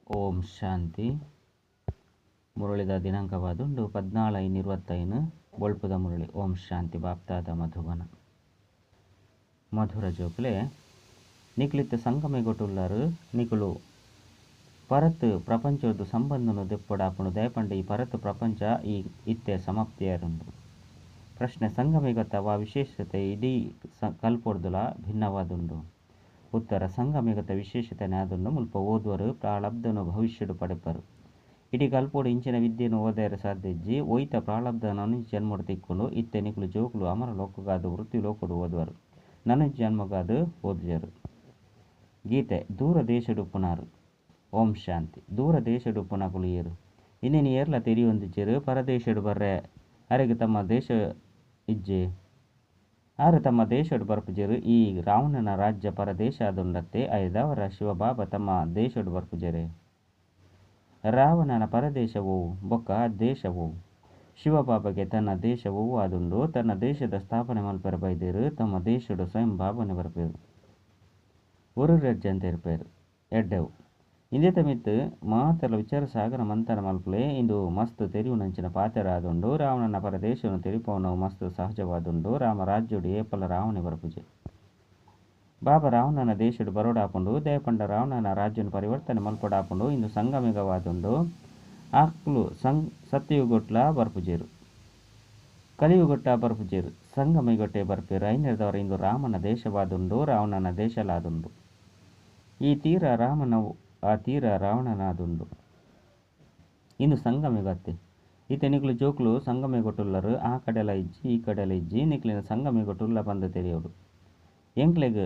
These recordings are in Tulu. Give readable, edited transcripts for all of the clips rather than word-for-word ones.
ಓಂ ಶಾಂತಿ. ಮುರಳಿದ ದಿನಾಂಕವಾದುಂಡು 14/5/25. ಬೊಳ್ಪುದ ಮುರಳಿ. ಓಂ ಶಾಂತಿ. ಬಾಪ್ತಾದ ಮಧುಬನ. ಮಧುರ ಜೋಕುಲೆ, ನಿಕ್ಲಿತ್ತ ಸಂಗಮೆಗೊಟ್ಟುಲ್ಲಾರು. ನಿಕುಲು ಪರತ್ ಪ್ರಪಂಚದ ಸಂಬಂಧನು ದೆಪ್ಪೊಡಾಪುಂಡು. ದಯಪಂಡ ಈ ಪರತ್ ಪ್ರಪಂಚ ಈ ಇತ್ತೆ ಸಮಾಪ್ತಿಯಾರುಂಡು. ಪ್ರಶ್ನೆ: ಸಂಗಮಿಗತ ವಾ ವಿಶೇಷತೆ ಇಡೀ ಕಲ್ಪೊಡ್ದುಲ ಭಿನ್ನವಾದುಂಡು? ಉತ್ತರ: ಸಂಗಮಿಗತ ವಿಶೇಷತೆ ಆದುಂಡು, ಮುಲ್ಪ ಓದುವರು ಪ್ರಾಳಬ್ಧನು ಭವಿಷ್ಯಡು ಪಡೆಪರು. ಇಡೀ ಕಲ್ಪೋಡು ಇಂಚಿನ ವಿದ್ಯೆನು ಓದಾರೆ ಸಾಧ್ಯಜ್ಜಿ. ಒಯ್ತ ಪ್ರಾಳಬ್ಧ ನನೊಂಜಿ ಜನ್ಮಡು ತಿಕ್ಕುಂಡು. ಇತ್ತೆ ನಿಕುಲು ಜೋಕುಲು ಅಮರ ಲೋಕಗಾದು ಮೃತ್ಯು ಲೋಕಡು ಓದುವರು, ನನೊಂಜಿ ಜನ್ಮಗಾದು ಓದುಜರು. ಗೀತೆ: ದೂರ ದೇಶಡುಪ್ಪುನಾರು. ಓಂ ಶಾಂತಿ. ದೂರ ದೇಶಡುಪ್ಪುನಕುಲು ಏರು? ಇಂದಿನ ಏರ್ಲ ತೆರಿಯೊಂದಿಜ್ಜೆರು. ಪರದೇಶಡು ಬರ್ರೆ ಅರೆಗ್ ತಮ್ಮ ದೇಶ ಇಜ್ಜೆ? ಆರು ತಮ್ಮ ದೇಶಡ್ ಬರ್ಪುಜೆರು. ಈ ರಾವಣನ ರಾಜ್ಯ ಪರದೇಶ ಆದುಂಡತ್ತೆ. ಐದಾವರ ಶಿವಬಾಬಾ ತಮ್ಮ ದೇಶಡ್ ಬರ್ಪುಜೆರೆ. ರಾವಣನ ಪರದೇಶ ಒವು ಬೊಕ್ಕ ದೇಶ ಒವು? ಶಿವಬಾಬಾಗೆ ತನ್ನ ದೇಶ ಒವು ಆದುಂಡು? ತನ್ನ ದೇಶದ ಸ್ಥಾಪನೆ ಮಲ್ಪೆರೆ ಬೈದೇರು. ತಮ್ಮ ದೇಶಡ್ ಸ್ವಯಂ ಬಾಬಾನೆ ಬರ್ಪೇರು. ಒರು ರಜ್ಜಂತ ಇರ್ಪೇರು. ಎಡ್ಡೆವು ಇಂದೆತ ಮಿತ್ತ್ ಮಾತೆರ್ಲ ವಿಚಾರ ಸಾಗರ ಮಂಥನ ಮಲ್ಪುಲೆ. ಇಂದು ಮಸ್ತ್ ತೆರಿಯುನಂಚಿನ ಪಾತೆರ ಆದುಂಡು. ರಾವಣನ ಪರದೇಶನು ತೆರಿಪವನವು ಮಸ್ತ್ ಸಹಜವಾದುಂಡು. ರಾಮ ರಾಜ್ಯಡು ಏಪಲ ರಾವಣೆ ಬರ್ಪುಜೆ. ಬಾಬಾ ರಾವಣನ ದೇಶಡು ಬರೋಡಾಪುಂಡು. ದಯಪಂಡ ರಾವಣನ ರಾಜ್ಯನು ಪರಿವರ್ತನೆ ಮಲ್ಪೊಡಾಪುಂಡು. ಇಂದು ಸಂಗಮಿಗವಾದುಂಡು. ಆಕ್ಲು ಸತ್ಯಯುಗೊಟ್ಲ ಬರ್ಪುಜೆರು, ಕಲಿಯುಗೊಟ್ಟ ಬರ್ಪುಜೆರು, ಸಂಗಮಿಗೊಟ್ಟೆ ಬರ್ಪೇರು. ಐನೆರ್ದವರ ಇಂದು ರಾಮನ ದೇಶವಾದುಂಡು, ರಾವಣನ ದೇಶಲಾದುಂಡು. ಈ ತೀರ ರಾಮನವು, ಆ ತೀರ ರಾವಣನಾದುಂಡು. ಇಂದು ಸಂಗಮಿಗತ್ತೆ. ಇತ್ತೆ ನಿಕ್ಲು ಜೋಕ್ಲು ಸಂಗಮಿಗೊಟ್ಟುಲ್ಲರು. ಆ ಕಡೆಲ ಇಜ್ಜಿ, ಈ ಕಡೆಲ ಇಜ್ಜಿ. ನಿಕ್ಲಿನ ಸಂಗಮಿಗೊಟ್ಟುಲ್ಲ ಪಂದ್ ತೆರಿಯೋಡು. ಎಂಕ್ಲೆಗ್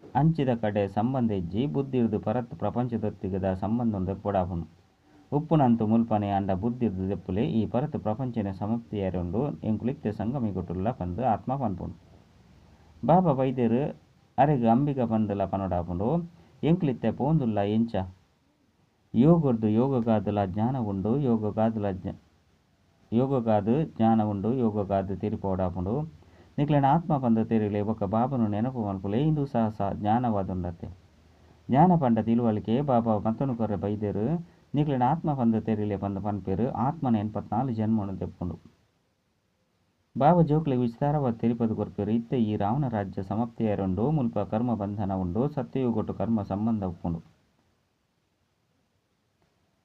ಅಂಚಿದ ಕಡೆ ಸಂಬಂಧ ಇಜ್ಜಿ. ಬುದ್ಧಿರ್ದ್ ಪರತ್ ಪ್ರಪಂಚದೊತ್ತಿಗದ ಸಂಬಂಧನ್ ದೆಪ್ಪೊಡಾಪುಂಡು. ಉಪ್ಪುನಂತು ಮುಲ್ಪನೆ ಆಂಡ ಬುದ್ಧಿರ್ದ್ ದೆಪ್ಪುಲೆ. ಈ ಪರತ್ ಪ್ರಪಂಚನೆ ಸಮಾಪ್ತಿಯಾರೆ ಉಂಡು. ಎಂಕುಲು ಇತ್ತೆ ಸಂಗಮಿಗೊಟ್ಟುಲ್ಲ ಪಂದ್ ಆತ್ಮ ಪನ್ಪುಂಡು. ಬಾಬಾ ಬೈದೆರ್. ಅರೆಗ್ ಅಂಬಿಗ ಪಂದುಲ ಪನೊಡಾಪುಂಡು. ಎಂಕುಲು ಇತ್ತೆ ಪೋವೊಂದುಲ್ಲ ಎಂಚ? ಯೋಗರ್ದು ಯೋಗಗಾದಲ ಜ್ಞಾನ ಉಂಡು. ಯೋಗಗಾದ ಜ್ಞಾನ ಉಂಡು. ಯೋಗಗಾದ ತೆರಿಪೋಡಾಪುಂಡು. ನಿಕ್ಲೆನ ಆತ್ಮ ಪಂದ್ ತೆರಿಲೆ ಬೊಕ್ಕ ಬಾಬನು ನೆನಪು ಮಲ್ಪುಲೆ. ಇಂದು ಸಹ ಜ್ಞಾನವಾದುಂಡತ್ತೆ. ಜ್ಞಾನ ಪಂಡ ತಿಳುವಳಿಕೆ. ಬಾಬಾ ಮತ್ತೊಂದು ಕೊರ್ರೆ ಬೈದೆರು. ನಿಕ್ಲೆನ ಆತ್ಮ ಪಂದ್ ತೆರಿಲೆ ಪಂದ್ ಪನ್ಪೇರು. ಆತ್ಮನ 84 ಜನ್ಮನು ದೆಪ್ಪುಂಡು. ಬಾಬಾ ಜೋಕ್ಲೆಗ್ ವಿಸ್ತಾರವಾದ ತೆರಿಪದು ಕೊರ್ಪೇರು. ಇತ್ತೆ ಈ ರಾವಣ ರಾಜ್ಯ ಸಮಾಪ್ತಿಯಾರುಂಡು. ಮುಲ್ಪ ಕರ್ಮ ಬಂಧನ ಉಂಡು. ಸತ್ಯಯುಗೊಟ್ಟು ಕರ್ಮ ಸಂಬಂಧ ಉಪ್ಪುಂಡು.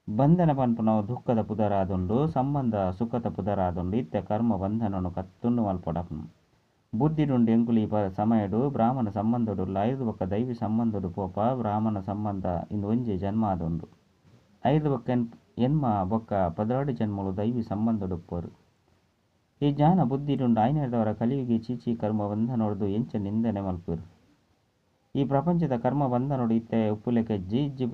ಬಂಧನ ಪನ್ಪುನವು ದುಃಖದ ಪುದರಾದುಂಡು. ಸಂಬಂಧ ಸುಖದ ಪುದರಾದುಂಡು. ಇತ್ತೆ ಕರ್ಮ ಬಂಧನನು ತುಂಡು ಮಲ್ಪೊಡಾಪುಂಡು. ಬುದ್ಧಿಡುಂಡು ಎಂಕುಲು ಈ ಸಮಯಡು ಬ್ರಾಹ್ಮಣ ಸಂಬಂಧಡುಲ್ಲ. ಐದು ಬೊಕ್ಕ ದೈವಿ ಸಂಬಂಧಡು ಪೋಪ. ಬ್ರಾಹ್ಮಣ ಸಂಬಂಧ ಇಂದು ಒಂಜಿ ಜನ್ಮ ಆದುಂಡು. ಐದು ಬೊಕ್ಕ ಎನ್ಮ ಬೊಕ್ಕ 12 ಜನ್ಮಲು ದೈವಿ ಸಂಬಂಧಡುಪ್ಪರು. ಈ ಜ್ಞಾನ ಬುದ್ಧಿಡುಂಡು. ಐನೆರ್ದವರ ಕಲಿಯುಗಿ ಚೀಚಿ ಕರ್ಮ ಬಂಧನೊಡ್ದು ಎಂಚ ನಿಂದನೆ ಮಲ್ಪೇರು. ಈ ಪ್ರಪಂಚದ ಕರ್ಮ ಬಂಧನೊಡು ಇತ್ತೆ ಉಪ್ಪುಲೆಕ ಇಜ್ಜಿ ಇಜ್ಜಿ.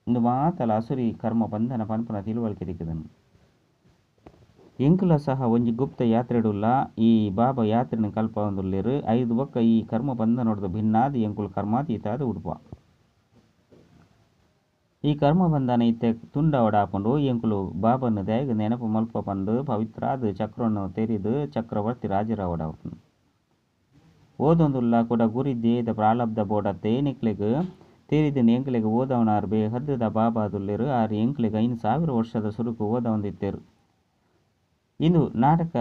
ಇಂದು ಮಾತಲ ಅಸುರಿ ಕರ್ಮ ಬಂಧನ ಪನ್ಪುನ ತಿಳುವಳಿಕೆ ತಿಕ್ಕುದನು. ಎಂಕುಲ ಸಹ ಒಂಜಿ ಗುಪ್ತ ಯಾತ್ರೆಡುಲ್ಲ. ಈ ಬಾಬಾ ಯಾತ್ರೆನ ಕಲ್ಪವೊಂದುಲ್ಲೆರ್. ಐದು ಬೊಕ್ಕ ಈ ಕರ್ಮ ಬಂಧನೊಡ್ದು ಭಿನ್ನಾದ ಎಂಕುಲು ಕರ್ಮಾತೀತಾದ ಉಡುಪ. ಈ ಕರ್ಮ ಬಂಧನ ಇತ್ತೆ ತುಂಡಾವಡಾಪುಂಡು. ಎಂಕುಲು ಬಾಬನ ದಯಗ್ ನೆನಪು ಮಲ್ಪ ಪಂದು ಪವಿತ್ರಾದ ಚಕ್ರನು ತೆರಿದು ಚಕ್ರವರ್ತಿ ರಾಜರಾವಡಾಪುಂಡು. ಓದೊಂದುಲ್ಲ ಕುಡ ಗುರಿ ಧ್ಯೇಯದ ಪ್ರಾರಬ್ಧ ಬೋಡತ್ತೆ. ನಿಕ್ಲೆಗ್ ತೆರಿದಿನ ಎಂಕ್ಲೆಗ್ ಓದವನಾರ್ ಬೇಹದ್ದುದ ಬಾಬಾದುಲ್ಲೆರ್. ಆರ್ ಎಂಕ್ಲೆಗ್ 5000 ವರ್ಷದ ಸುರುಕು ಓದವೊಂದಿತ್ತೆರ್. ಇಂದು ನಾಟಕ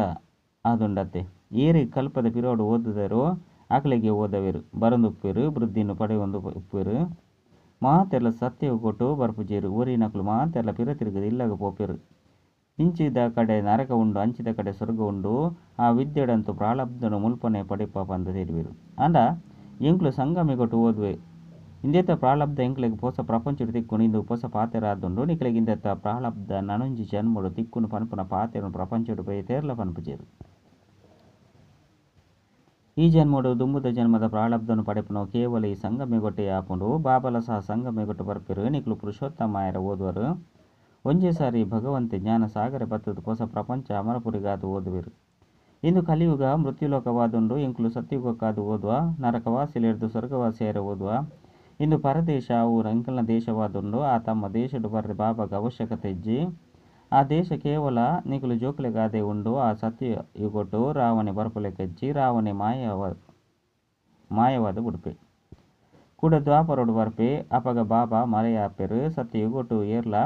ಆದುಂಡತ್ತೆ. ಏರೆಗ್ ಕಲ್ಪದ ಪಿರೋಡು ಓದುದರೋ ಅಕ್ಲೆಗೆ ಓದವೆರು ಬರೊಂದುಪ್ಪೆರು, ವೃದ್ಧಿನ ಪಡೆಯೊಂದು ಉಪ್ಪೆರು. ಮಾತೆರ್ಲ ಸತ್ಯಯುಗೊಟ್ಟು ಬರ್ಪುಜೆರು. ಒರಿನಕುಲು ಮಾತೆರ್ಲ ಪಿರ ತಿರುಗುದು ಇಲ್ಲಗ ಪೋಪೆರು. ಇಂಚಿದ ಕಡೆ ನರಕ ಉಂಡು, ಅಂಚಿದ ಕಡೆ ಸ್ವರ್ಗ ಉಂಡು. ಆ ವಿದ್ಯೆಡಂತೂ ಪ್ರಾರಬ್ಧನು ಮುಲ್ಪನೆ ಪಡೆಪ ಪಂದ್ ತೆರಿವೆರು. ಆಂಡ ಎಂಕ್ಲು ಸಂಗಮಿಗೊಟ್ಟು ಓದುವೆ. ಇಂದೆತ ಪ್ರಾರಬ್ಧ ಎಂಕ್ಲೆಗ್ ಪೊಸ ಪ್ರಪಂಚಡ್ ತಿಕ್ಕುಂಡು. ಇಂದು ಪೊಸ ಪಾತೆರ ಆದುಂಡು. ನಿಕ್ಲೆಗ್ ಇಂದೆತ ಪ್ರಾರಬ್ಧ ನನೊಂಜಿ ಜನ್ಮಡು ತಿಕ್ಕುಂಡು ಪನ್ಪುನ ಪಾತೆರನು ಪ್ರಪಂಚಡ್ ಬೇತೇರ್ಲ ಪನ್ಪುಜೆರು. ಈ ಜನ್ಮಡು ದುಂಬುದ ಜನ್ಮದ ಪ್ರಾರಬ್ಧನು ಪಡೆಪುನವು ಕೇವಲ ಈ ಸಂಗಮಿಗೊಟ್ಟೆ ಆಪುಂಡು. ಬಾಬಲ ಸಹ ಸಂಗಮಿಗೊಟ್ಟು ಬರ್ಪೆರು. ನಿಕ್ಲು ಪುರುಷೋತ್ತಮಾಯರ ಓದುವರು. ಒಂಜೇ ಸಾರಿ ಭಗವಂತೆ ಜ್ಞಾನ ಸಾಗರ ಬತ್ತದ ಪೊಸ ಪ್ರಪಂಚ ಅಮರಪುರಿಗಾದ್ ಓದುವೆರು. ಇಂದು ಕಲಿಯುಗ ಮೃತ್ಯುಲೋಕವಾದುಂಡು. ಎಂಕುಲು ಸತ್ಯುಗಕ್ಕಾದ್ ಓದುವ. ನರಕವಾಸಿಲೆರ್ದು ಸ್ವರ್ಗವಾಸಿಯಾರ ಓದುವ. ಇಂದು ಪರದೇಶ ಅವು ಎಂಕಲ್ನ ದೇಶವಾದುಂಡು. ಆ ತಮ್ಮ ದೇಶಡು ಬರ್ರೆ ಬಾಬಾಗ ಅವಶ್ಯಕತೆ ಇಜ್ಜಿ. ಆ ದೇಶ ಕೇವಲ ನಿಕುಲು ಜೋಕ್ಲೆಗಾದೆ ಉಂಡು. ಆ ಸತ್ಯಯುಗೊಟ್ಟು ರಾವಣೆ ಬರ್ಪುಲೆಕ ಇಜ್ಜಿ. ರಾವಣೆ ಮಾಯವಾದ ಬುಡುಪೆ. ಕುಡ ದ್ವಾಪರೊಡು ಬರ್ಪೆ. ಅಪಗ ಬಾಬಾ ಮರೆಯಾಪೆರ್. ಸತ್ಯಯುಗೊಟು ಏರ್ಲಾ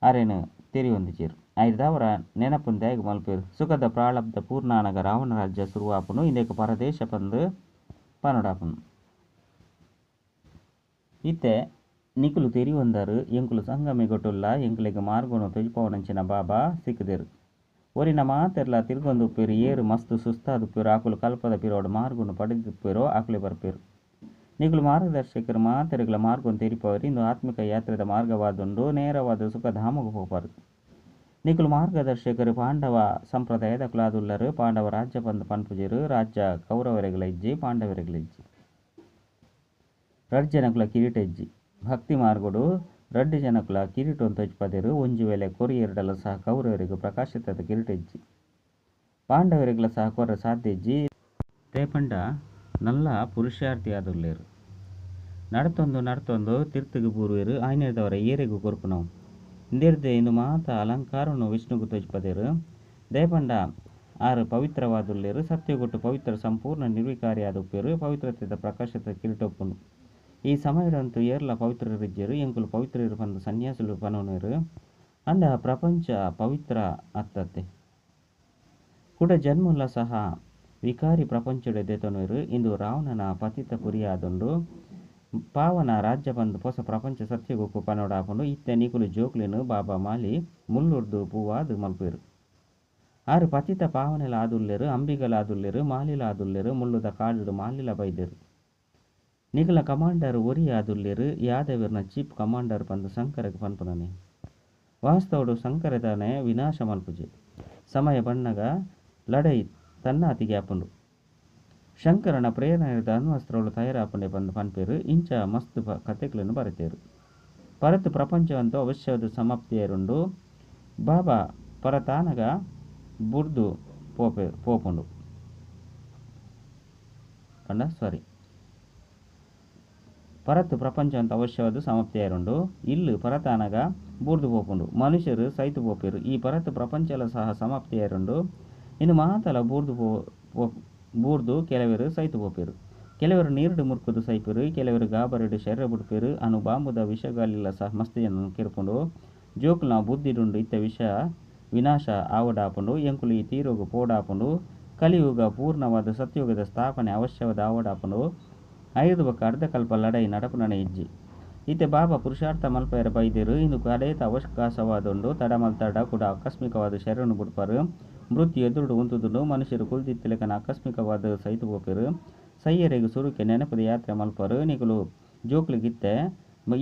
ಅರೆನ್ ತೆರಿಯೊಂದಿಜ್ಜೆರ್. ಐಡ್ದಾವರ ನೆನಪುನ್ ದಾಯೆಗ್ ಮಲ್ಪೆರ್. ಸುಖದ ಪ್ರಾಳಬ್ಧ ಪೂರ್ಣಾನಗ ರಾವಣ ರಾಜ್ಯ ಸುರುವಾಪುಂಡು. ಇಂದೆಕ್ ಪರದೇಶ ಪಂದ್ ಪನೊಡಾಪುಂಡು. ಇತ್ತೆ ನಿಕುಲು ತೆರಿಯೊಂದರ್, ಎಂಕುಲು ಸಂಗಮಯುಗೊಟುಲ್ಲ, ಎಂಕ್ಲೆಗ್ ಮಾರ್ಗೊನು ತೋಜಿಪಾವುನಂಚಿನ ಬಾಬಾ ಸಿಕ್ದೆರ್. ಒರಿನ ಮಾತೆರ್ಲಾ ತಿರ್ಗೊಂದುಪ್ಪುವೆರ್. ಏರ್ ಮಸ್ತ್ ಸುಸ್ತಾದುಪ್ಪುವೆರೋ, ಅಕುಲು ಕಲ್ಪದ ಪಿರವುಡು ಮಾರ್ಗೊನು ಪಡೆದಿಪ್ಪುವೆರೋ ಅಕುಲೇ ಬರ್ಪೆರ್. ನಿಕುಲು ಮಾರ್ಗದರ್ಶಕೆರ್ ಮಾತೆರೆಗ್ಲಾ ಮಾರ್ಗೊನು ತೆರಿಪಾವೆರ್. ಇಂದು ಆತ್ಮಿಕ ಯಾತ್ರೆದ ಮಾರ್ಗವಾದುಂಡು. ನೇರವಾದ್ ಸುಖಧಾಮೊಗು ಪೋಪರ್. ನಿಕುಲು ಮಾರ್ಗದರ್ಶಕರು ಪಾಂಡವ ಸಂಪ್ರದಾಯದಕುಲಾದುಲ್ಲರ್. ಪಾಂಡವ ರಾಜ್ಯ ಪಂದ್ ಪನ್ಪುಜೆರ್. ರಾಜ್ಯ ಕೌರವರೆಗ್ಲಾ ಇಜ್ಜಿ, ಪಾಂಡವರೆಗ್ಲಾ ಇಜ್ಜಿ. ರಡ್ಡ್ ಜನಕುಲ ಕಿರೀಟ ಇಜ್ಜಿ. ಭಕ್ತಿ ಮಾರ್ಗಡು ರಡ್ಡ್ ಜನಕುಲ ಕಿರೀಟನ್ ತೋಜಿಪಾದೆರ್. ಒಂಜಿ ವೇಳೆ ಕೊರಿಯೆರ್ಡಲ ಸಹ ಕೌರವರೆಗ್ ಪ್ರಕಾಶಿತದ ಕಿರೀಟ ಇಜ್ಜಿ. ಪಾಂಡವರೆಗ್ಲಾ ಸಹ ಕೊರ್ರೆ ಸಾಧ್ಯ ಇಜ್ಜಿ. ದಾಯೆ ಪಂಡ ನಲ್ಲ ಪುರುಷಾರ್ಥಿ ಆದುಲ್ಲೆರ್. ನಡತೊಂದು ನಡತೊಂದು ತಿರ್ತುಗು ಬೂರುವೆರ್. ಆಯಿನೆಡ್ದಾವರ ಏರೆಗ್ ಕೊರ್ಪುನವು. ಇಂದೆರ್ದೆ ಇಂದು ಮಾತ ಅಲಂಕಾರನ್ ವಿಷ್ಣುಗು ತೋಜಿಪಾದೆರ್. ದಾಯೆ ಪಂಡ ಆರ್ ಪವಿತ್ರವಾದುಲ್ಲೆರ್. ಸತ್ಯಯುಗೊಟು ಪವಿತ್ರ ಸಂಪೂರ್ಣ ನಿರ್ವಿಕಾರಿ ಆದುಪ್ಪುವೆರ್. ಪವಿತ್ರತೆದ ಪ್ರಕಾಶದ ಕಿರೀಟ ಉಪ್ಪುಂಡು. ಈ ಸಮಯಡಂತೂ ಏರ್ಲಾ ಪವಿತ್ರರಿಜ್ಜೆರ್. ಎಂಕುಲು ಪವಿತ್ರರು ಪಂದ್ ಸನ್ಯಾಸಿಲು ಪನೊನುವೆರ್. ಆಂಡ ಪ್ರಪಂಚ ಪವಿತ್ರ ಅತ್ತತ್ತೆ. ಕುಡ ಜನ್ಮಲ ಸಹ ವಿಕಾರಿ ಪ್ರಪಂಚೊಡೆ ದೆತೊನುವೆರ್. ಇಂದು ರಾವಣನ ಪತಿತ ಪುರಿ ಆದುಂಡು. ಪಾವನ ರಾಜ್ಯ ಪಂದ್ ಪೊಸ ಪ್ರಪಂಚ ಸತ್ಯಯುಗೊಕು ಪನೊಡಾಪುಂಡು. ಇತ್ತೆ ನಿಕುಲು ಜೋಕುಲೆನ್ ಬಾಬಾ ಮಾಲಿ ಮುಳ್ಳುರ್ದು ಪೂವಾದ್ ಮಲ್ಪುವೆರ್. ಆರ್ ಪತಿತ ಪಾವನೆಲಾ ಆದುಲ್ಲೆರ್, ಅಂಬಿಗಲಾ ಆದುಲ್ಲೆರ್, ಮಾಲಿಲಾ ಆದುಲ್ಲೆರ್. ಮುಳ್ಳುದ ಕಾಡುಡು ಮಾಲಿಲಾ ಬೈದೆರ್. ನಿಕಲ್ನ ಕಮಾಂಡರ್ ಒರಿಯೇ ಆದುಲ್ಲೆರ್. ಯಾದವೆರ್ನ ಚೀಫ್ ಕಮಾಂಡರ್ ಪಂದ್ ಶಂಕರಗ್ ಪನ್ಪುನನೇ. ವಾಸ್ತವಡ್ ಶಂಕರೆ ದಾನೆ ವಿನಾಶ ಮಲ್ಪುಜೆ. ಸಮಯ ಬನ್ನಗ ಲಡಾಯಿ ತನ್ನಾತಿಗೆ ಆಪುಂಡು. ಶಂಕರನ ಪ್ರೇರಣೆರ್ದ್ ಅಣ್ವಸ್ತ್ರೊಲು ತಯಾರಾಪುಂಡು ಪಂದ್ ಪನ್ಪೆರ್. ಇಂಚ ಮಸ್ತ್ ಕತೆಕ್ಲೆನ್ ಬರೆತೆರ್. ಪರತ್ ಪ್ರಪಂಚವಂತೂ ಅವಶ್ಯವಾದ್ ಸಮಾಪ್ತಿ ಆಯೆರುಂಡು. ಬಾಬಾ ಪರತಾನಗ ಬುಡ್ದು ಪೋಪೆ ಪೋಪುಂಡು. ಪಂಡ ಸಾರಿ. ಪರತ್ ಪ್ರಪಂಚವಂತ ಅವಶ್ಯವಾದ್ ಸಮಾಪ್ತಿ ಆಯೆರುಂಡು. ಇಲ್ಲ್ ಪರತಾನಗ ಬೂರ್ದು ಪೋಪುಂಡು. ಮನುಷ್ಯರು ಸೈತ್ ಪೋಪೆರ್. ಈ ಪರತ್ ಪ್ರಪಂಚಲ ಸಹ ಸಮಾಪ್ತಿ ಆಯೆರುಂಡು. ಇಂದು ಮಾತಲ ಬೂರ್ದು ಪೋ ಬೂರ್ದು ಕೆಲವೆರ್ ಸೈತ್ ಪೋಪೆರ್. ಕೆಲವೆರ್ ನೀರ್ಡ್ ಮುರ್ಕುದು ಸೈಪೆರ್. ಕೆಲವೆರ್ ಗಾಬರಿಡ್ ಶರೀರ ಬುಡ್ಪೆರ್. ಅಣು ಬಾಂಬುದ ವಿಷಗಾಲಿಲ ಸಹ ಮಸ್ತ್ ಜನನ್ ಕೆರ್ಪುಂಡು. ಜೋಕುಲ್ನ ಬುದ್ಧಿಡುಂಡು ಇತ್ತೆ ವಿಷ ವಿನಾಶ ಆವೊಡಾಪುಂಡು. ಎಂಕುಲು ಈ ತೀರೊಗು ಪೋವೊಡಾಪುಂಡು. ಕಲಿಯುಗ ಪೂರ್ಣವಾದ್ ಸತ್ಯಯುಗದ ಸ್ಥಾಪನೆ ಅವಶ್ಯವಾದ್ ಆವೊಡಾಪುಂಡು. ಐರ್ದ್ ಬೊಕ್ಕ ಅರ್ಧಕಲ್ಪ ಲಡಾಯಿ ನಡಪುನನೇ ಇಜ್ಜಿ. ಇತ್ತೆ ಬಾಬಾ ಪುರುಷಾರ್ಥ ಮಲ್ಪೆರೆ ಬೈದೆರ್. ಇಂದು ಕಡೇತ ಅವಕಾಶವಾದುಂಡು. ತಡ ಮಲ್ತರ್ಡ ಕುಡ ಆಕಸ್ಮಿಕವಾದ್ ಶರೀರನ್ ಬುಡ್ಪರ್. ಮೃತ್ಯು ಎದುರುಡು ಉಂತುದುಂಡು. ಮನುಷ್ಯರು ಕುಲ್ದಿತ್ತಿಲೆಕನೆ ಆಕಸ್ಮಿಕವಾದ್ ಸೈತ್ ಪೋಪೆರ್. ಸೈಯೆರೆಗ್ ಸುರುಕೆ ನೆನಪುದ ಯಾತ್ರೆ ಮಲ್ಪರ್. ನಿಕುಲು ಜೋಕ್ಲೆಗ್ ಇತ್ತೆ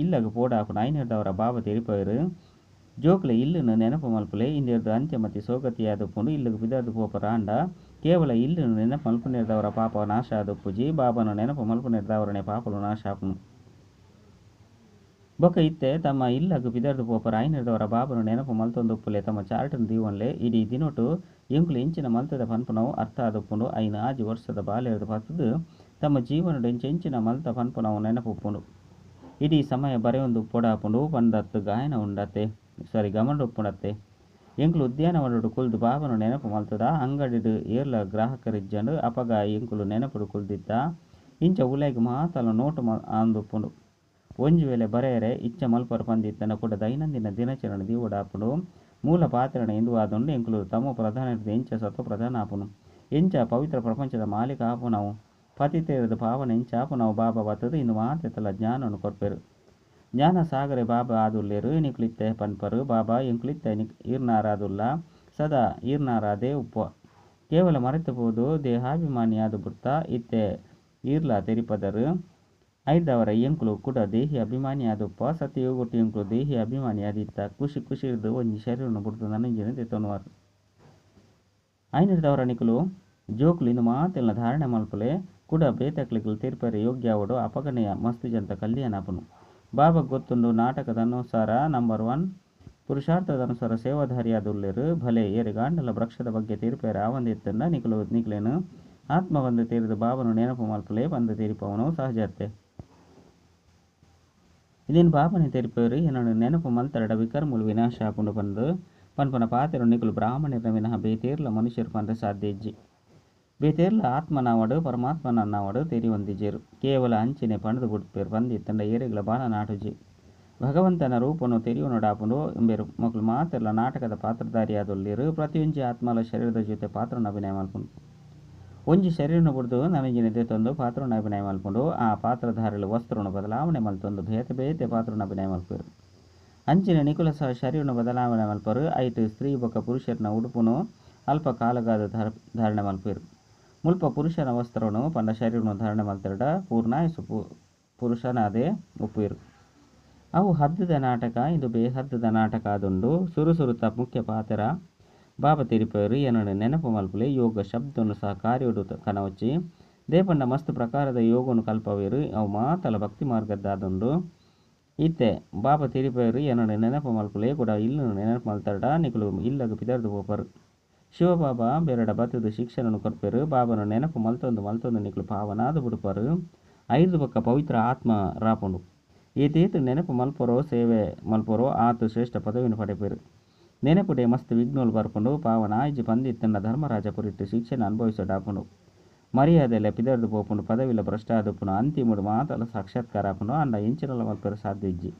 ಇಲ್ಲಗ್ ಪೋಡಾಪುಂಡು. ಐನೆರ್ದಾವರ ಬಾಬಾ ತೆರಿಪಾವೆರ್. ಜೋಕ್ಲೆ ಇಲ್ಲುನು ನೆನಪು ಮಲ್ಪುಲೆ. ಇಂದೆರ್ದ್ ಅಂತ್ಯಮತಿ ಸೋಗತಿಯಾದುಪ್ಪುಂಡು. ಇಲ್ಲುಗ್ ಪಿದಾಡ್ದ್ ಪೋಪರ್ ಆಂಡ ಕೇವಲ ಇಲ್ಲುನು ನೆನಪು ಮಲ್ಪುನೆರ್ದಾವರ ಪಾಪ ನಾಶ ಆದುಪ್ಪುಜಿ. ಬಾಬಾನ ನೆನಪು ಮಲ್ಪುನೆರ್ದಾವರನೆ ಪಾಪಲು ನಾಶ ಆಪುಂಡು. ಬೊಕ್ಕ ಇತ್ತೆ ತಮ್ಮ ಇಲ್ಲಗ್ ಪಿದಾಡ್ದ್ ಪೋಪರ್. ಐನೆರ್ದಾವರ ಬಾಬಾನ ನೆನಪು ಮಲ್ತೊಂದುಪ್ಪುಲೆ. ತಮ್ಮ ಚಾರ್ಟ್ನ್ ದೀವೊನ್ಲೆ. ಇಡೀ ದಿನೊಟು ಎಂಕುಲು ಎಂಚಿನ ಮಲ್ತದ ಪನ್ಪುನವು ಅರ್ಥ ಆದುಪ್ಪುಂಡು. ಐನ್ ಆಜಿ ವರ್ಷದ ಬಾಲೆರ್ದ್ ಪತ್ತ್ದ್ ತಮ್ಮ ಜೀವನಡ್ ಎಂಚೆಂಚಿನ ಮಲ್ತ ಪನ್ಪುನವು ನೆನಪುಪ್ಪುಂಡು. ಇಡೀ ಸಮಯ ಬರೆಯೊಂದು ಉಪ್ಪೊಡಾಪುಂಡು ಪಂದತ್ ಗಾಯನ ಉಂಡತೆ ಸಾರಿ ಗಮನ ಉಪ್ಪುಂಡತ್ತೆ. ಎಂಕುಲು ಉದ್ಯಾನವನಡ್ ಕುಲ್ದು ಬಾಬಾನ ನೆನಪು ಮಲ್ತದ. ಅಂಗಡಿಡ್ ಏರ್ಲ ಗ್ರಾಹಕರು ಇಜ್ಜಂಡ್. ಅಪಗ ಎಂಕುಲು ನೆನಪುಡು ಕುಲ್ದಿತ್ತ. ಇಂಚ ಉಲಾಯಿಗ್ ಮಾತಲ ನೋಟು ಆವೊಂದುಪ್ಪುಂಡು. ಒಂಜಿ ವೇಳೆ ಬರೆಯರೆ ಇಚ್ಛೆ ಮಲ್ಪರ್ ಪಂದಿತ್ತಂಡ ಕೂಡ ದೈನಂದಿನ ದಿನಚರಣೆ ದೀವೊಡಾಪುಂಡು. ಮೂಲ ಪಾತ್ರಣ ಇಂದು ಆದುಂಡು. ಎಂಕುಲು ತಮೋ ಪ್ರಧಾನರ್ದ್ ಎಂಚ ಸತೋ ಪ್ರಧಾನ ಆಪುನು. ಎಂಚ ಪವಿತ್ರ ಪ್ರಪಂಚದ ಮಾಲೀಕ ಆಪುನವು. ಪತಿತೆರ್ದ್ ಪಾವನ ಎಂಚ ಆಪುನವು ಬಾಬಾ ಬತ್ತುದು ಇಂದು ಮಾತೆತಲ ಜ್ಞಾನನ್ ಕೊರ್ಪೆರ್. ಜ್ಞಾನ ಸಾಗರೆ ಬಾಬಾ ಆದುಲ್ಲೆರ್. ನಿಕುಲಿತ್ತೆ ಪನ್ಪರ್ ಬಾಬಾ ಎಂಕುಲಿತ್ತೆ ಈರ್ನಾರಾದುಲ್ಲ. ಸದಾ ಈರ್ನಾರಾದೇ ಉಪ್ಪುವ. ಕೇವಲ ಮರೆತು ಪೋದು ದೇಹಾಭಿಮಾನಿಯಾದ್ ಬುಡ್ತ. ಇತ್ತೆ ಈರ್ಲಾ ತೆರಿಪದರ್. ಐಡ್ದಾವರ ಎಂಕುಲು ಕುಡ ದೇಹಿ ಅಭಿಮಾನಿಯಾದುಪ್ಪುವ. ಸತ್ಯಯುಗೊಟು ಎಂಕುಲು ದೇಹಿ ಅಭಿಮಾನಿಯಾದಿತ್ತ. ಖುಷಿ ಖುಷಿರ್ದ್ ಒಂಜಿ ಶರೀರನ್ ಬುಡ್ದು ನನೊಂಜಿನ್ ದೆತೊನುವರ್. ಐನೆರ್ದಾವರ ನಿಕುಲು ಜೋಕುಲು ಇಂದು ಮಾತೆಲ್ನ ಧಾರಣೆ ಮಲ್ಪುಲೆ. ಕುಡ ಬೇತೆಕ್ಲೆಗ್ ತೀರ್ಪೆರೆ ಯೋಗ್ಯ ಆವೊಡು. ಅಪಗನೇ ಮಸ್ತ್ ಜನತ ಕಲ್ಯಾಣ ಆಪುಂಡು. ಬಾಬಾಗ್ ಗೊತ್ತುಂಡು ನಾಟಕದ ಅನುಸಾರ ನಂಬರ್ 1 ಪುರುಷಾರ್ಥದ ಅನುಸಾರ ಸೇವಾಧಾರಿಯಾದುಲ್ಲೆರ್. ಭಲೆ ಏರೆಗಾಂಡಲ ವೃಕ್ಷದ ಬಗ್ಗೆ ತೆರಿಪಾಯೆರೆ ಆವಂದಿತ್ತುಂಡ ನಿಕುಲು ನಿಕ್ಲೆನ್ ಆತ್ಮ ಪಂದ್ ತೆರಿದು ಬಾಬಾನ ನೆನಪು ಮಲ್ಪುಲೆ ಪಂದ್ ತೆರಿಪಾವುನವು ಸಹಜತೆ. ಇಂದೆನ್ ಬಾಬಾನೆ ತೆರಿಪಾವೆರ್. ಎನನ್ ನೆನಪು ಮಲ್ತರ್ಡ ವಿಕರ್ಮಲು ವಿನಾಶ ಆಪುಂಡು ಪಂದ್ ಪನ್ಪುನ ಪಾತೆರ ನಿಕುಲು ಬ್ರಾಹ್ಮಣೆರ್ನ ವಿನಃ ಬೇತೇರ್ಲ ಮನುಷ್ಯರು ಪನ್ರೆ ಸಾಧ್ಯ ಇಜ್ಜಿ. ಬೇತೇರ್ಲ ಆತ್ಮನಾವಡ್ ಪರಮಾತ್ಮನಾವಡ್ ತೆರಿಯೊಂದಿಜೆರ್. ಕೇವಲ ಅಂಚನೆ ಪಂಡ್ದ್ ಬುಡ್ಪೆರ್ ಪಂದಿತ್ತಂಡ ಏರೆಗ್ಲ ಬಾಣ ನಾಟುಜಿ. ಭಗವಂತನ ರೂಪನು ತೆರಿಯೊನೊಡಾಪುಂಡು. ಇಂಬೆರ್ ಮೊಕುಲು ಮಾತೆರ್ಲ ನಾಟಕದ ಪಾತ್ರಧಾರಿಯಾದುಲ್ಲೆರ್. ಪ್ರತಿಯೊಂಜಿ ಆತ್ಮಲ ಶರೀರದ ಜೊತೆ ಪಾತ್ರನ ಅಭಿನಯ ಮಲ್ಪುಂಡು. ಒಂಜಿ ಶರೀರನು ಬುಡ್ದು ನನೊಂಜಿನ ದೆತೊಂದು ಪಾತ್ರನ ಅಭಿನಯ ಮಲ್ಪುಂಡು. ಆ ಪಾತ್ರಧಾರಿಲು ವಸ್ತ್ರನು ಬದಲಾವಣೆ ಮಲ್ತೊಂದು ಬೇತೆ ಬೇತೆ ಪಾತ್ರನ ಅಭಿನಯ ಮಲ್ಪುವೆರ್. ಅಂಚಿನ ನಿಕುಲ ಸಹ ಶರೀರನು ಬದಲಾವಣೆ ಮಲ್ಪರು. ಐಟ್ ಸ್ತ್ರೀ ಬೊಕ್ಕ ಪುರುಷರನ ಉಡುಪುನು ಅಲ್ಪ ಕಾಲಗಾದ ಧಾರಣೆ ಮಲ್ಪುವೆರ್. ಮುಲ್ಪ ಪುರುಷನ ವಸ್ತ್ರನು ಪಂಡ ಶರೀರನು ಧಾರಣೆ ಮಲ್ತೆರಡ ಪೂರ್ಣಾಯಸು ಪುರುಷನಾದೇ ಒಪ್ಪುವೆರ್. ಅವು ಹದ್ದದ ನಾಟಕ, ಇದು ಬೇಹದ್ದದ ನಾಟಕ ಆದುಂಡು. ಸುರು ಸುರುತ ಮುಖ್ಯ ಪಾತ್ರ ಬಾಬಾ ತೆರಿಪವರು. ಏನನ್ನು ನೆನಪು ಮಲ್ಪುಲೆ. ಯೋಗ ಶಬ್ದನು ಸಹ ಕಾರ್ಯಡು ಕನವಚ್ಚಿ ದೇಪಂಡ ಮಸ್ತ್ ಪ್ರಕಾರದ ಯೋಗನು ಕಲ್ಪವೇರು. ಅವು ಮಾತಲ ಭಕ್ತಿ ಮಾರ್ಗದ್ದಾದುಂಡು. ಇತ್ತೆ ಬಾಬಾ ತೆರಿಪವರು. ಏನನ್ನು ನೆನಪು ಮಲ್ಪುಲೆ. ಕೂಡ ಇಲ್ಲನ್ನು ನೆನಪು ಮಲ್ತರಡ ನಿಕುಲು ಇಲ್ಲಗ ಪಿದರ್ದು ಪೋಪರು. ಶಿವಬಾಬಾ ಬೇರಡ ಬತ್ತದ ಶಿಕ್ಷಣನು ಕೊರ್ಪೆರು. ಬಾಬಾನ ನೆನಪು ಮಲ್ತೊಂದು ಮಲ್ತೊಂದು ನಿಕುಲು ಪಾವನಾದ ಬುಡುಪರು. ಐದು ಬೊಕ್ಕ ಪವಿತ್ರ ಆತ್ಮ ರಾಪುಂಡು. ಏತೇತು ನೆನಪು ಮಲ್ಪರೋ ಸೇವೆ ಮಲ್ಪರೋ ಆತು ಶ್ರೇಷ್ಠ ಪದವಿನ ಪಡೆಪೆರು. ನೆನಪುಡೆ ಮಸ್ತ್ ವಿಘ್ನೋಲು ಬರ್ಪುಂಡು. ಪಾವನ ಆಯ್ಜಿ ಪಂದಿತ್ತಂಡ ಧರ್ಮರಾಜಪುರಿಟ್ಟು ಶಿಕ್ಷಣ ಅನುಭವಿಸೋಡಾಪುಂಡು. ಮರ್ಯಾದೆಲೆ ಪಿದರ್ದು ಪೋಪುಂಡು. ಪದವಿಲ ಭ್ರಷ್ಟ ಆದುಪ್ಪುಂಡು. ಅಂತಿಮಡು ಮಾತಲ ಸಾಕ್ಷಾತ್ಕಾರ ಆಪುಂಡು. ಅಂಡ ಎಂಚಿನಲ ಮಲ್ಪೆರೆ ಸಾಧ್ಯ ಇಜ್ಜಿ.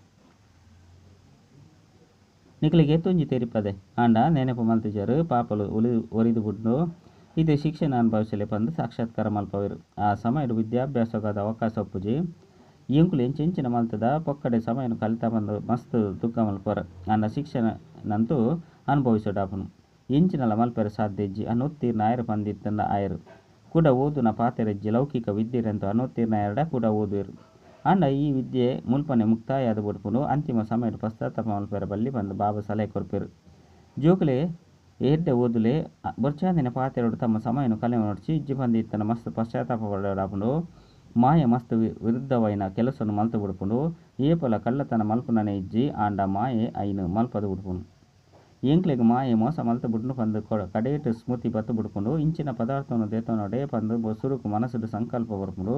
ನಿಕುಲಿಗೆ ಎತ್ತೊಂಜಿ ತೆರಿಪದೆ ಆಂಡ ನೆನಪು ಮಲ್ತಿಜರು. ಪಾಪಲು ಒರಿದು ಬುಡ್ಡು ಇತ್ತೆ ಶಿಕ್ಷಣ ಅನುಭವಿಸಲೆ ಪಂದ್ ಸಾಕ್ಷಾತ್ಕಾರ ಮಲ್ಪವೆರು. ಆ ಸಮಯಡ್ ವಿದ್ಯಾಭ್ಯಾಸಗಾದ ಅವಕಾಶ ಒಪ್ಪುಜಿ. ಎಂಕುಲು ಎಂಚೆಂಚಿನ ಮಲ್ತದ ಪೊಕ್ಕಡೆ ಸಮಯನು ಕಲಿತ ಬಂದು ಮಸ್ತ್ ದುಃಖ ಮಲ್ಪರ. ಆಂಡ ಶಿಕ್ಷಣ ನಂತೂ ಅನುಭವಿಸೋಡಾಪುನು. ಎಂಚಿನಲ ಮಲ್ಪೆರೆ ಸಾಧ್ಯ ಇಜ್ಜಿ. ಅನುತ್ತೀರ್ಣ ಆಯರು ಪಂದಿತ್ತಂಡ ಆಯರು ಕೂಡ ಓದುನ ಪಾತೆರಜ್ಜಿ. ಲೌಕಿಕ ವಿದ್ಯೆರಂತೂ ಅನುತ್ತೀರ್ಣ ಆಯರ್ಡ ಕೂಡ ಓದುವೆರು. ಆಂಡ ಈ ವಿದ್ಯೆ ಮುಲ್ಪನೆ ಮುಕ್ತಾಯ ಆದ್ ಬುಡ್ಪುಂಡು. ಅಂತಿಮ ಸಮಯಡ್ ಪಶ್ಚಾತ್ತಾಪ ಮಲ್ಪೆರೆ ಬಲ್ಲಿ ಪಂದ್ ಬಾಬಾ ಸಲಹೆ ಕೊರ್ಪೆರು. ಜೋಕುಲೆ ಎಡ್ಡೆ ಓದುಲೆ. ಬೊರ್ಚಾಂದಿನ ಪಾತೆರೊಡು ತಮ್ಮ ಸಮಯನು ಕಳೆವೊನೊಡ್ಚಿ. ಇಜ್ಜಿ ಪಂದಿತ್ತಂಡ ಮಸ್ತ್ ಪಶ್ಚಾತ್ತಾಪ ಪಡೋಡಾಪುಂಡು. ಮಾಯೆ ಮಸ್ತ್ ವಿರುದ್ಧವಾಯಿನ ಕೆಲಸನು ಮಲ್ತು ಬುಡ್ಪುಂಡು. ಏಪಲ ಕಳ್ಳತನ ಮಲ್ಪುನನೇ ಇಜ್ಜಿ. ಆಂಡ ಮಾಯೆ ಐನ್ ಮಲ್ಪದ ಬುಡ್ಪುಂಡು. ಎಂಕ್ಲೆಗ್ ಮಾಯೆ ಮೋಸ ಮಲ್ತು ಬುಡ್ನು ಪಂದ್ ಕಡೇಟ್ ಸ್ಮೃತಿ ಬತ್ತು ಬುಡ್ಪುಂಡು. ಇಂಚಿನ ಪದಾರ್ಥವನ್ನು ದೇತನೊಡೆ ಪಂದ್ ಸುರುಕು ಮನಸ್ಸುಡು ಸಂಕಲ್ಪ ಬರ್ಪುಂಡು.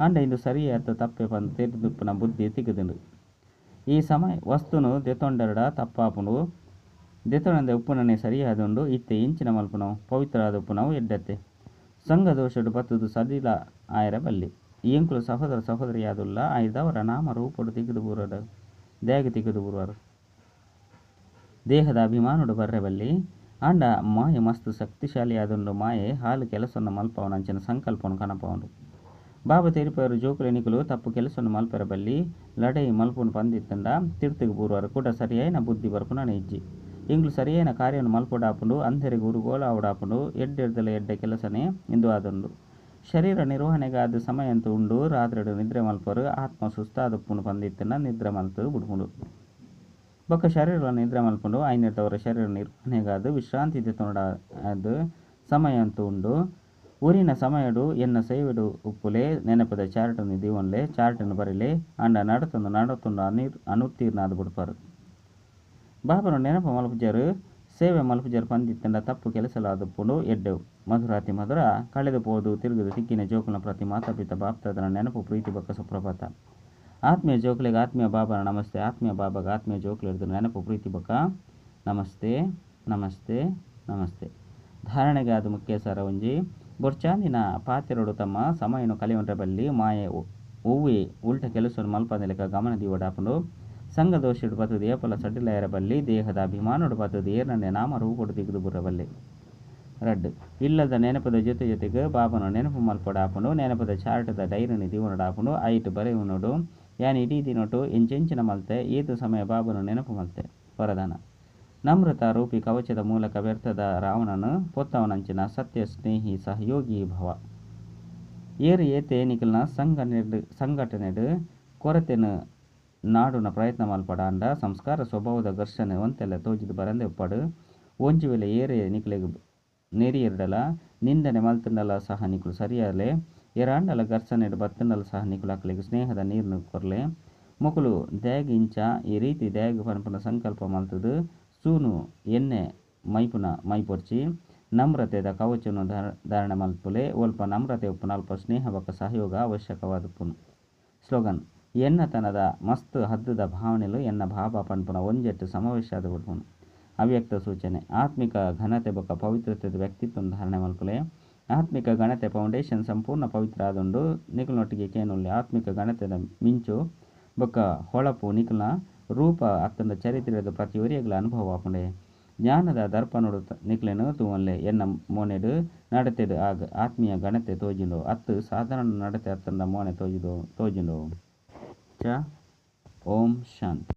ಆಂಡ ಇಂದು ಸರಿಯಾದ ತಪ್ಪೆ ಪಂದ್ ತೆರಿದುಪ್ಪುನ ಬುದ್ಧಿ ತಿಕ್ಕುದುಂಡು. ಈ ಸಮಯ ವಸ್ತುನು ದೆತೊಂಡರಡ ತಪ್ಪಾಪುಂಡು. ದೆತೊನಂದೆ ಉಪ್ಪುನನೇ ಸರಿಯಾದುಂಡು. ಇತ್ತೆ ಎಂಚಿನ ಮಲ್ಪುನವು ಪವಿತ್ರ ಆದ ಉಪ್ಪುನವು ಎಡ್ಡತ್ತೆ. ಸಂಘ ದೋಷಡು ಬತ್ತುದು ಸಡಿಲ ಆಯರ ಬಲ್ಲಿ. ಎಂಕುಲು ಸಹೋದರ ಸಹೋದರಿಯಾದುಲ್ಲ. ಐದವರ ನಾಮ ರೂಪಡು ತಿಕ್ಕುದು ಬೂರಡು ದ್ಯಾಗ ತಿಕ್ಕುದು ಬೂರುವರು. ದೇಹದ ಅಭಿಮಾನಡು ಬರ್ರೆ ಬಲ್ಲಿ. ಆಂಡ ಮಾಯೆ ಮಸ್ತ್ ಶಕ್ತಿಶಾಲಿ ಆದುಂಡು. ಮಾಯೆ ಹಾಲು ಕೆಲಸವನ್ನು ಮಲ್ಪವನ ಅಂಚಿನ ಸಂಕಲ್ಪವನ್ನು ಕನಪವುಂಡು. ಬಾಬಾ ತೆರಿಪವರು ಜೋಕುಲೆ ನಿಕುಲು ತಪ್ಪು ಕೆಲಸವನ್ನು ಮಲ್ಪೆರೆ ಬಲ್ಲಿ. ಲಡೈ ಮಲ್ಪುನು ಪಂದಿತ್ತಂಡ ತಿರ್ತುಗು ಬೂರುವರು. ಕೂಡ ಸರಿಯಾಯಿನ ಬುದ್ಧಿ ಬರ್ಪುನನೇ ಇಜ್ಜಿ. ಎಂಕುಲು ಸರಿಯಾಯಿನ ಕಾರ್ಯವನ್ನು ಮಲ್ಪೊಡಾಪುಂಡು. ಅಂಧೆರೆಗ್ ಉರುಗೋಲ ಆವಡಾಪುಂಡು. ಎಡ್ಡೆರ್ದಲ ಎಡ್ಡೆ ಕೆಲಸನೇ ಇಂದು ಆದುಂಡು. ಶರೀರ ನಿರ್ವಹಣೆಗಾದ ಸಮಯ ಅಂತೂ ಉಂಡು. ರಾತ್ರಿಡ್ ನಿದ್ರೆ ಮಲ್ಪರು. ಆತ್ಮ ಸುಸ್ತಾದುಪ್ಪುಂಡು ಪಂದಿತ್ತಂಡ ನಿದ್ರೆ ಮಲ್ತು ಬುಡ್ಪುಂಡು. ಬೊಕ್ಕ ಶರೀರ ನಿದ್ರೆ ಮಲ್ಪುಂಡು. ಐನೆರ್ದವರ ಶರೀರ ನಿರ್ವಹಣೆಗಾದ ವಿಶ್ರಾಂತಿ ದೆತೊನೊಡಾದ ಸಮಯ ಅಂತೂ ಉಂಡು. ಊರಿನ ಸಮಯಡು ಎನ್ನ ಸೇವೆಡು ಉಪ್ಪುಲೆ. ನೆನಪದ ಚಾರ್ಟನ್ನು ದೀವೊನ್ಲೆ. ಚಾರ್ಟನ್ನು ಬರೆಲೆ. ಆಂಡ ನಡತೊಂದು ನಡತೊಂದು ಅನುತ್ತೀರ್ಣ ಆದ್ ಬುಡ್ಪರು. ಬಾಬಾನ ನೆನಪು ಮಲ್ಪುಜರು. ಸೇವೆ ಮಲ್ಪುಜರು ಪಂದಿತ್ತಂಡ ತಪ್ಪು ಕೆಲಸಲಾದುಪ್ಪುಂಡು. ಎಡ್ಡೆವು ಮಧುರಾತಿ ಮಧುರ ಕಳೆದು ಪೋದು ತಿರುಗುದು ತಿಕ್ಕಿನ ಜೋಕುಲ್ನ ಪ್ರತಿ ಮಾತಾ ಪಿತ ಬಾಪ್ತಾದನ ನೆನಪು ಪ್ರೀತಿ ಬೊಕ್ಕ ಸುಪ್ರಭಾತ. ಆತ್ಮೀಯ ಜೋಕುಲೆಗ್ ಆತ್ಮೀಯ ಬಾಬಾನ ನಮಸ್ತೆ. ಆತ್ಮೀಯ ಬಾಬಾಗ ಆತ್ಮೀಯ ಜೋಕುಲೆರ್ದು ನೆನಪು ಪ್ರೀತಿ ಬೊಕ್ಕ ನಮಸ್ತೆ ನಮಸ್ತೆ ನಮಸ್ತೆ. ಧಾರಣೆಗಾದ ಮುಖ್ಯ ಸರ ಒಂಜಿ ಬೊರ್ಚಾಂದಿನ ಪಾತೆರೊಡು ತಮ್ಮ ಸಮಯನು ಕಳೆಯೊಂಡ್ರೆ ಬಲ್ಲಿ. ಮಾಯೆ ಒವ್ವೆ ಉಲ್ಟ ಕೆಲಸವನ್ನು ಮಲ್ಪಂದಿಲೆಕ ಗಮನ ದೀವೊಡಾಪುಂಡು. ಸಂಘ ದೋಷಡು ಬತ್ತದ ಏಪಲ ಸಡಿಲಯರ ಬಲ್ಲಿ. ದೇಹದ ಅಭಿಮಾನಡು ಬತ್ತದ ಏರ್ನನ್ನೇ ನಾಮ ರೂಪಡು ತಿಗುದು ಬುರಬಲ್ಲಿ. ರಡ್ಡ್ ಇಲ್ಲದ ನೆನಪದ ಜೊತೆ ಜೊತೆಗೆ ಬಾಬನ ನೆನಪು ಮಲ್ಪೊಡಾಪುಂಡು. ನೆನಪದ ಚಾರ್ಟದ ಡೈರಿನ ದೀವೊನೊಡಾಪುಂಡು. ಐಟ್ ಬರೆಯುನೋಡು ಯಾನ್ ಇಡೀ ದಿನೊಟು ಎಂಚೆಂಚಿನ ಮಲ್ತೆ, ಏತು ಸಮಯ ಬಾಬನ ನೆನಪು ಮಲ್ತೆ. ವರದಾನ ನಮ್ರತಾ ರೂಪಿ ಕವಚದ ಮೂಲಕ ವ್ಯರ್ಥದ ರಾವಣನು ಪೊತ್ತವನಂಚಿನ ಸತ್ಯ ಸ್ನೇಹಿ ಸಹಯೋಗಿ ಭವ. ಏರು ಏತೆ ನಿಕಲ್ನ ಸಂಘಟನೆಡ್ ಕೊರತೆನು ನಾಡುನ ಪ್ರಯತ್ನ ಮಲ್ಪಡಾಂಡ ಸಂಸ್ಕಾರ ಸ್ವಭಾವದ ಘರ್ಷಣೆ ಒಂತೆಲ್ಲ ತೋಜಿದ್ ಬರಂದೆ ಉಪ್ಪಡು. ಒಂಜಿ ವೇಳೆ ಏರೇ ನಿಕಲೆಗ್ ನೆರಿಯರ್ಡಲ ನಿಂದನೆ ಮಲ್ತಂಡಲ ಸಹ ನಿಕುಲು ಸರಿಯಾಲೆ. ಏರಾಂಡಲ ಘರ್ಷಣೆಡ್ ಬತ್ತಂಡಲ ಸಹ ನಿಕುಲು ಅಕ್ಲೆಗ್ ಸ್ನೇಹದ ನೀರ್ನು ಕೊರ್ಲೆ. ಮೊಕುಲು ದ್ಯಾಗ್ ಇಂಚ ಈ ರೀತಿ ದ್ಯಾಗ್ ಪನ್ಪುನ ಸಂಕಲ್ಪ ಮಲ್ತದು ಸೂನು ಎಣ್ಣೆ ಮೈಪುನ ಮೈಪೊಡ್ಚಿ. ನಮ್ರತೆದ ಕವಚನು ಧಾರಣೆ ಮಲ್ಪುಲೆ. ಒಲ್ಪ ನಮ್ರತೆ ಉಪ್ಪುನ ಅಲ್ಪ ಸ್ನೇಹ ಬೊಕ್ಕ ಸಹಯೋಗ ಅವಶ್ಯಕವಾದುಪ್ಪುನು. ಸ್ಲೋಗನ್ ಎನ್ನತನದ ಮಸ್ತ್ ಹದ್ದುದ ಭಾವನೆಲು ಎನ್ನ ಭಾವ ಪನ್ಪುನ ಒಂಜೆಟ್ಟು ಸಮಾವೇಶ ಆದ್ ಬಿಡ್ಪುನು. ಅವ್ಯಕ್ತ ಸೂಚನೆ ಆತ್ಮಿಕ ಘನತೆ ಬೊಕ್ಕ ಪವಿತ್ರತೆದ ವ್ಯಕ್ತಿತ್ವ ಧಾರಣೆ ಮಲ್ಪುಲೆ. ಆತ್ಮಿಕ ಘನತೆ ಫೌಂಡೇಶನ್ ಸಂಪೂರ್ಣ ಪವಿತ್ರ ಆದುಂಡು. ನಿಕಲ್ನೊಟ್ಟಿಗೆ ಕೇನುಲ್ಲೆ ಆತ್ಮಿಕ ಘನತೆದ ಮಿಂಚು ಬೊಕ್ಕ ಹೊಳಪು ನಿಕಲ್ನ ರೂಪ ಅತ್ತಂಡ ಚರಿತ್ರೆದ ಪ್ರತಿಯೊರಿಯಗ್ಲ ಅನುಭವ ಆಪುಂಡೆ. ಜ್ಞಾನದ ದರ್ಪಣೋಡು ನಿಕ್ಲೆನ್ ತೂವೊನ್ಲೆ. ಎನ್ನ ಮೋನೆಡ್ ನಡತೆಡ್ ಆಗ ಆತ್ಮೀಯ ಘನತೆ ತೋಜುಂಡು ಅತ್ತು ಸಾಧಾರಣ ನಡತೆ ಅತ್ತಂಡ ಮೋನೆ ತೋಜುಂಡು ತೋಜುಂಡು. ಚ ಓಂ ಶಾಂತಿ.